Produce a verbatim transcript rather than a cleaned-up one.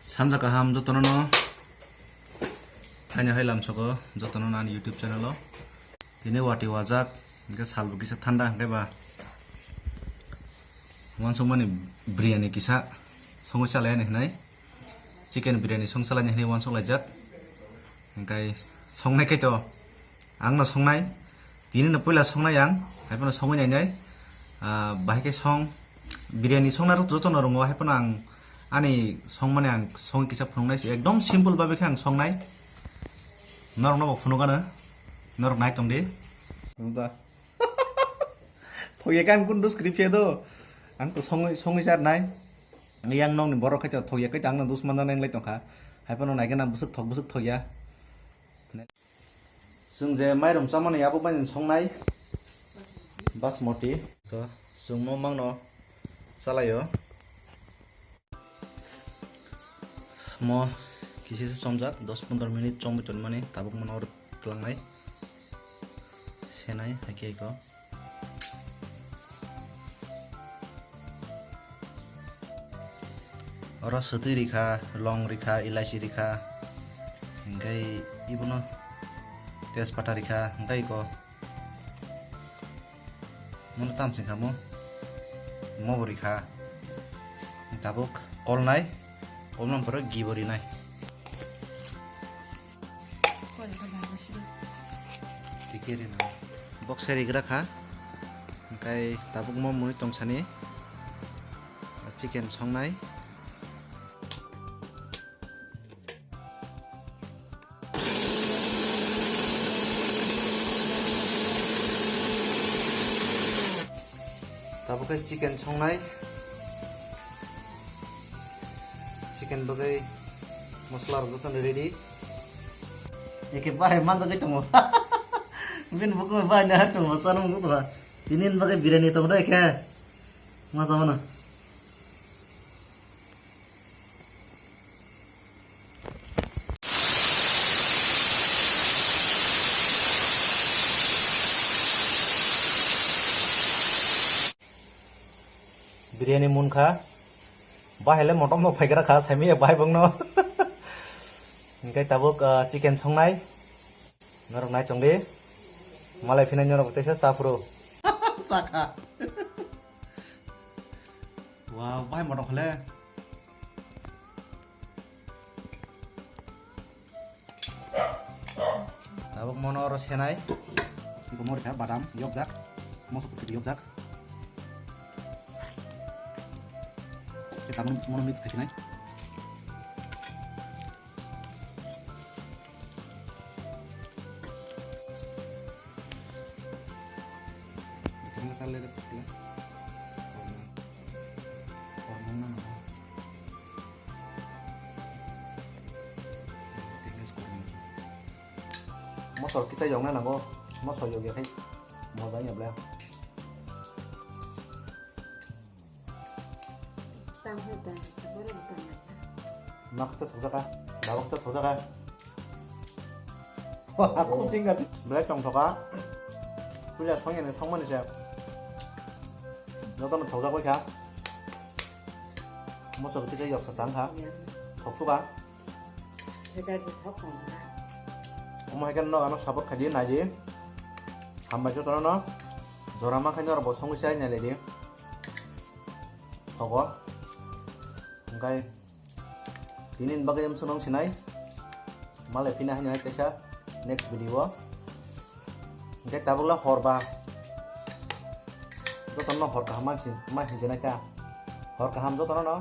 Sanja kaham jotono no. Thaini hai lamsogo jotono no ani YouTube channel o. Tini wati wajak, hingke salbo kisa thanda hingke ba. Wansukmani biryani kisa songwi chalaini hinai. Chicken biryani song chalaini hinai wansuk laijak. Hingkai songnai khe to. Ang no songnai, tini no puila songnai ang, hai phano songwi nainai. Ah, bahai khe song, biryani songna rok joto no rongo, hai phano ang ani songmani ang songwi kisa phunuknai se, ekdom simple babe khe ang songnai. Norok no bo phunuk ano, norok nai tong di. Phunuk da. Thok ya khe ang kun dos script ya do. Ang to songwi, songwi jar nai. Yang nong ni borok khe to thok ya khe ang no dos manna nang lai tong kha. Hai phano nai khe na bwswk thok, bwswk thok ya. Chwng je mairum chamani abo bai songnai basmati. To chwng mo mangno chalaio. Mo kisi se chomjak dos pondro minute chomwi tonmani tabuk mono tlangnai. Senai hai khe ko. Oro swtwi rikha, long rikha, ilaichi rikha, hingkai ibono tejpata rikha, hingkai ko mono tam sing kha mo, mobo rikha. Tabuk kolnai, kolnang pore gibo rinai. Tikhe rina. Boksa rigra kha. Hingkai tabuk mo mui tongsani. Chicken songnai. Tabuk khe chicken songnai. Chicken bagwi masala rok jotono ready. Eke bahai manjagwi tongo. Bini bukungo bahai nahar tongo, chana mungkuk tongkha. Tini ni bagwi biryani tongo eke. Ma chamano. Biryani munkha. Bahai le motom bo phaigra kha, saimanya bahai bongno. Hingke tabuk, ah, chicken songnai. Norok nai tongdi. Malai phinai norok teisa cha phuru. Chakha. Wow, bahai motom khale. Tabuk mono oro senai. Iko mori kha badam yokjak. Mosok kuchuk yokjak. Kita mono, mono mix khasinai. Kita nang talle de putla. Kormo, kormo na. Mosor kisa yokna nango, mosor yokya khai moja wngya ble. Tang hai tang, borok tang hai. Mak ta thokjaka, dabok ta thokjaka. Aku singkat. Belai tongthoka. Puja songya ni songmani se. Jotono thokjak bai kha. Mosor kisa yoksa chang kha. Thoksuka. Omo hai khe no ano support khaidi naidi. Hambai jotono no. Jora ma khaino oro bo songwi sai nailai di. Thogo. Hingkai tini ni bagwi amsong nong sinai. Malai phina haino hai kaisa next video o. Hingkai tabukla hor ba. Jotono hor kaham mansi ma hinjinai ta. Hor kaham jotono no.